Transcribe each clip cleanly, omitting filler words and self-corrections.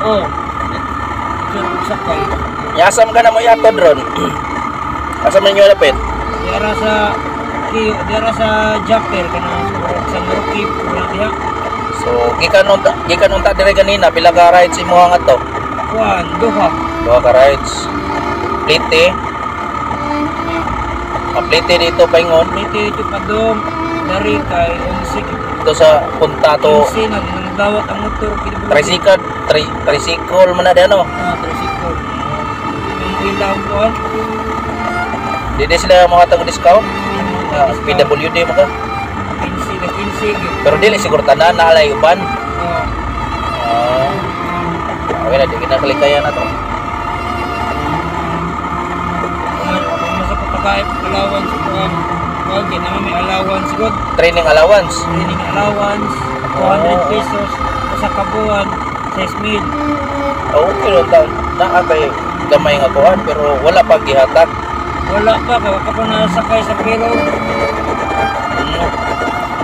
Oh. Sure og sakay. Yasam ka na mo yatod ron. Asa man inyo lapit? Diara sa Kiyo, diara sa Japper kanang sa Norky wala diha. So gikan unta dire ganina pila ka rides imo nga to? Kuan, duha. Duha ka rides. Plite. Plite dito paingon. Plite dito padong dari kay 11 Dito sa punta to. 15 na nangdawat ang motor. Tricycle, tricycle man na di ano? Ah, tricycle. Ang ilaw kuan. Di sila mga discount. PWD mo ka. 15 na 15. Pero dili siguro tanan na alay uban. Oo. Okay na, di kinakalikayan na to. Kung sa patagaip allowance kuan. Kuan kay naman may allowance god. Training allowance. Training allowance 200 pesos sa kabuan 6,000. Okay lang taon. Naa kay gamay nga kuan pero wala pa gihatag. Wala pa kay wala pa nasakay sa payroll.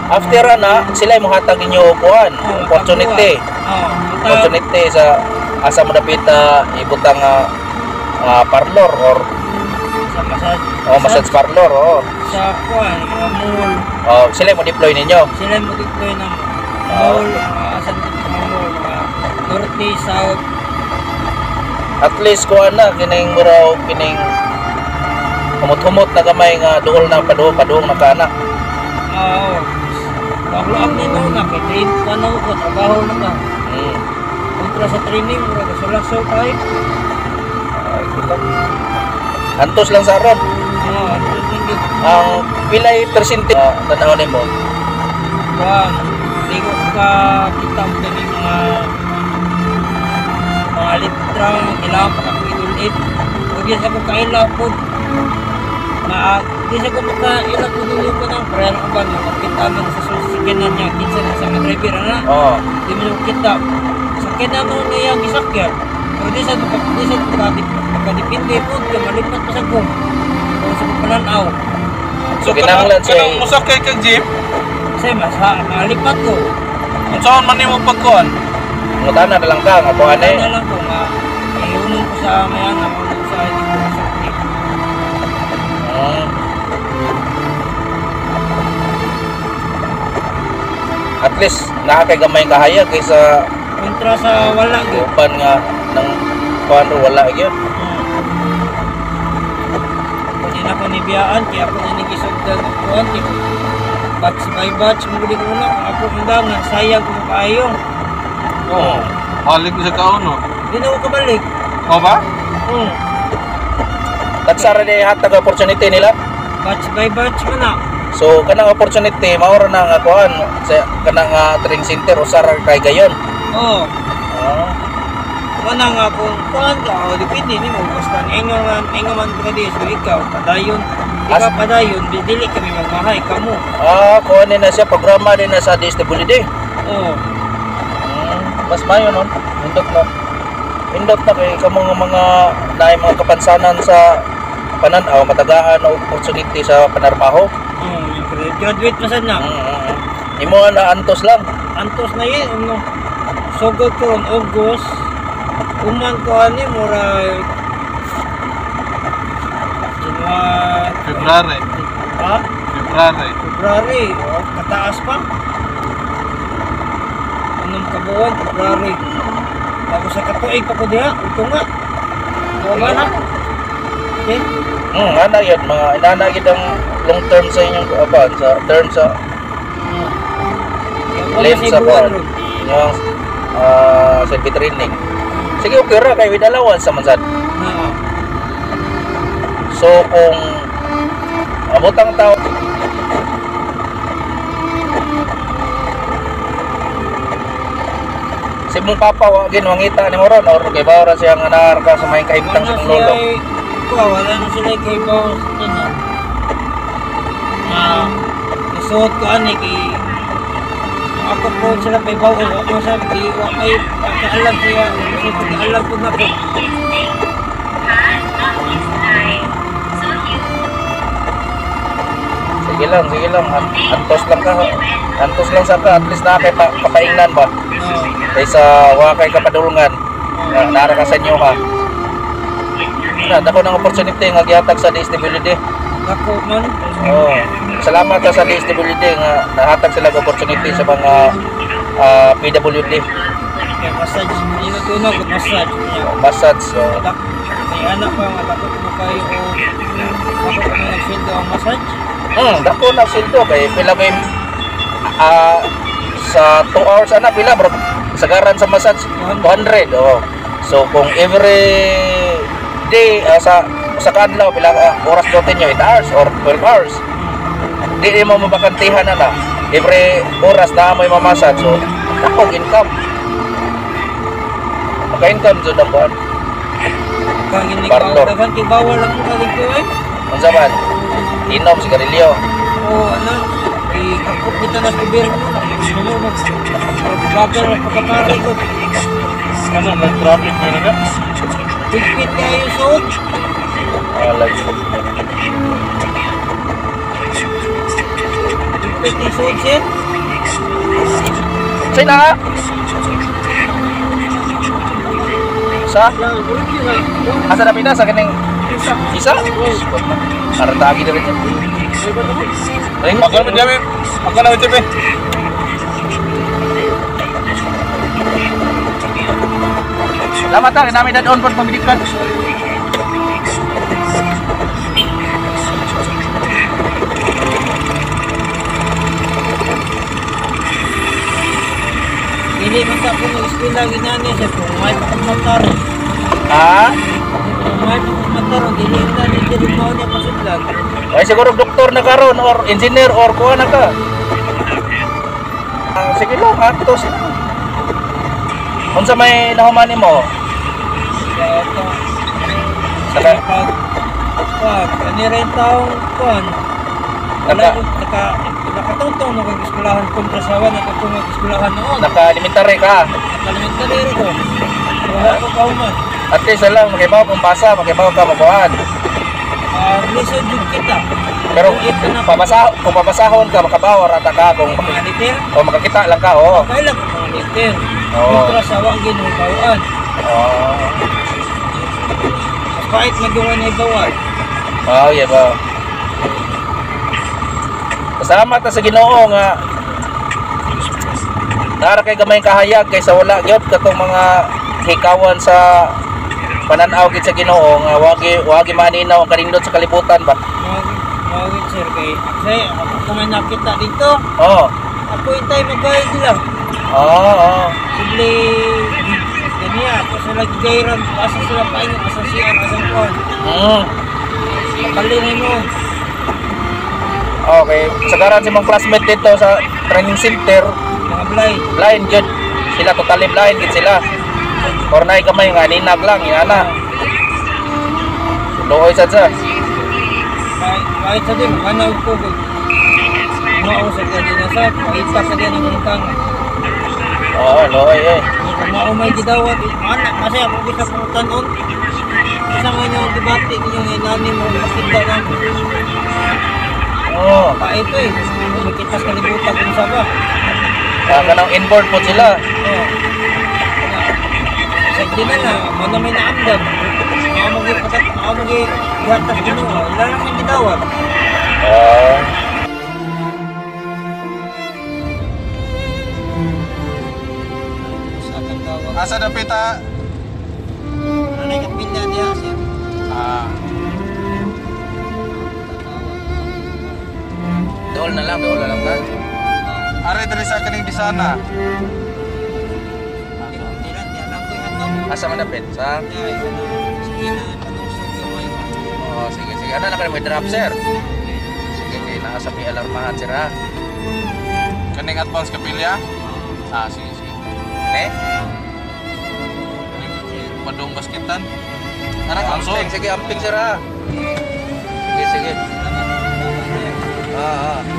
After ana sila mo hatag ninyo kuan, Oh, opportunity. Oh, Opportunity sa asa mo dapita ibutang parlor or sa massage. Oh, massage parlor, oh. Sa kuan mga mall. Oh, sila mo deploy ninyo. Sila mo deploy ng mall, asa dito mga mall, mga norte, south. At least kuan na kining muraw kining humot-humot na gamay nga duol na paduong na kana. Oo. Paglaag ni no na kay train kuan na ko trabaho na ka. Kontra sa training mura ka sulaso kay. Ay, kita. Antos lang sa ron. Oo, antos lang gyud. Ang pilay percentage tanaw nimo. Kuan, di ko ka kita og kani mga litra kailangan pa ka idulit. Ug di sa ko kaila pod. Na di sa ko makaila pod ninyo ko nang pero ang uban makita man sa sakyanan niya kinsa na sa mga driver ana. Oo. Di man ko kita sakyanan no niya ang gisakyan. Pero di sa makadepende pod kay malipat pa sa ko. Kung sa pananaw. So, kinahanglan siya kanang mosakay kag jeep, Kasi mas malipat ko. unsaon man nimo pagkuan? Mutana na lang ka nga kuan eh. Ano lang ko nga iunon ko sa mayan ako sa hindi ko masakit. At least naa kay gamay kahayag kaysa kontra sa wala gyud. Uban nga nang kuan wala gyud. Pwede na ko nibiyaan kaya ako na nigisugdan og kuan kay batch by batch mo gud ko na kung ako ang dangan sayang ko kaayo. Oo. Balik sa kauno. Di na ko kabalik. O ba? Oo. Tagsara ni hatag opportunity nila. Batch by batch man na. So kanang opportunity mao ra na nga kuan sa kanang training center usa ra kay gayon. Oo. Ah. Wala nga kung kuan ka o depende nimo basta ingon man ka di so ikaw padayon. Ikaw padayon dili kami magmahay kamo. Ah, kuan ni na siya programa din na sa DSWD. Oo. Mas mayo nun. Indot na. Indot na kay kamo nga mga naay mga kapansanan sa pananaw matagaan og opportunity sa panarbaho. Oo, graduate pa sad na. Imo na antos lang. Antos na yun, ano, sugod ko ron August, uman ko ani mura January, February. Ha? February. February, oh, kataas pa. Anong kabuuan, February. Tapos sa katuig pa ko diha, ito nga. Wala na. Okay? Ana yun, mga inana gid ang long term sa inyong kuan sa term sa length sa kuan. Yung service training. Sige, okay ra kay with allowance sa man sad. Oo. So kung abot ang tao si mong papa wa gin mangita ni mo ron or kay bawra siya nga naar ka sa may kahimtang sa Wala imong lolo. siya kuha, wala na sila kay bawo sa tanan. Na nasuot ko ani kay ako po sila pay bawo ako sa di wa may pagkaalam siya, kasi pagkaalam ko na ko. Sige lang, sige lang. Antos lang ka. Antos lang sa ka. At least na kay kapaingnan ba? Oo. Kaysa wa kay kapadulngan. Na, nara ka sa inyo ha. Na, dako ng opportunity nga gihatag sa DSWD. Dako man. Oh, salamat ka sa DSWD nga nahatag sila og opportunity sa mga PWD. Kaya massage, inutunog, massage. Kaya, Massage. So, may anak pa nga dako ko kayo o dako ko may nagsweldo ang massage. Dako na sweldo kay pila may sa 2 hours ana pila bro sagaran sa massage 200, oh. So kung every day sa kadlaw pila ka oras duty nyo, 8 hours or 12 hours, di mo mabakantihan ana every oras na mo mamassage, so dako income, maka-income jud ang buwan. Kang ini Parlor. daghan kay bawal ang mga dito eh. Unsa man inom sigarilyo? O ano, ikakop kita ng gobyerno. Ano, magbagal ang pagkapare ko. Ano, nag-traffic na na? Higpit kayo suot. Like Higpit yung suot sir. Say na sa asa na pina sa kaning isa aratagi na rin. Ako naman dyan, ako naman dyan. Salamat ta, namin dadon pag pamilikan. Dili man sa akong eskwela ginani sir kung may pagkamataro. Ha? Kung may pagkamataro, dili na ni dili mo niya pasudlan. Ay siguro doktor na karon or engineer or kuha na ka. Sige lang, atos lang. Unsa may nahuman nimo? Kaya ito, Naka, pag pag ani rin taong kuan. Wala Naka- ko nakatungtong na kong eskwelahan kontra sa wan ako kung eskwelahan noon. Naka elementary ka. Naka-elementary ko. Wala ko kauman. At least alam, makibaw kung basa, makibaw ka makuhaan. Lisod jud kita. Pero Kung ito na kung pabasahon ka, makabaw rata ka kung mga liter, o makakita lang ka, oo. kailan ko mga liter. Oo. Kontra sa wa ginuhibawaan. Oo. Mas pait magawa na hibawan. Oh, yeah ba. Pasalamat ta sa Ginoo nga nara kay gamay kahayag kaysa wala gyud katong mga hikawan sa pananaw gid sa Ginoo nga wagi wagi maninaw ang kanindot sa kalibutan ba. Mga sir kay say ako may nakita dito. Oo. Ako intay magbayad nila. Oo, oo. Simple ganiya ako sila gigayran asa sila paingon asa siya asa kuan. Kapali na mo. Okay, sagaran si mong classmate dito sa training center, Mga blind. blind gyud. Sila totally blind gid sila. Or naay gamay nga ninag lang inana. Luoy sad sa. Kahit sa din maganaw ko mao sa ganina sa pakita sa din ang tang. Oo, luoy eh. Kung mao may gidawat anak kasi ako kita pang tanon. Isa man yung debate ninyo nga inani mo makita na Oo. pa ito eh. Makita sa kalibutan kung sa ba. Kanang inboard po sila. Oo. Sa di na na, mo na may naamdam. Ako magi patat, ako magi gatas Ginoo. Wala lang may gidawat. Ah. Sa akong tawag. Asa na pita? Ano yung kapilya niya, sir? Ah, Dool na lang ta. Are diri sa kaning Bisana. Tira, tira lang ko yung hatog. Asa man dapit? Sa? Sige na, panusok yung may. Oh, sige sige. Ano na kayo may drop, sir? Sige kay naa sa may alarmahan sir ha. Kaning advance kapilya? Ah, sige sige. Ne? Kaning padung basketan. Ara kansol. Amping, sige, amping sir ha. Sige, sige. Ah.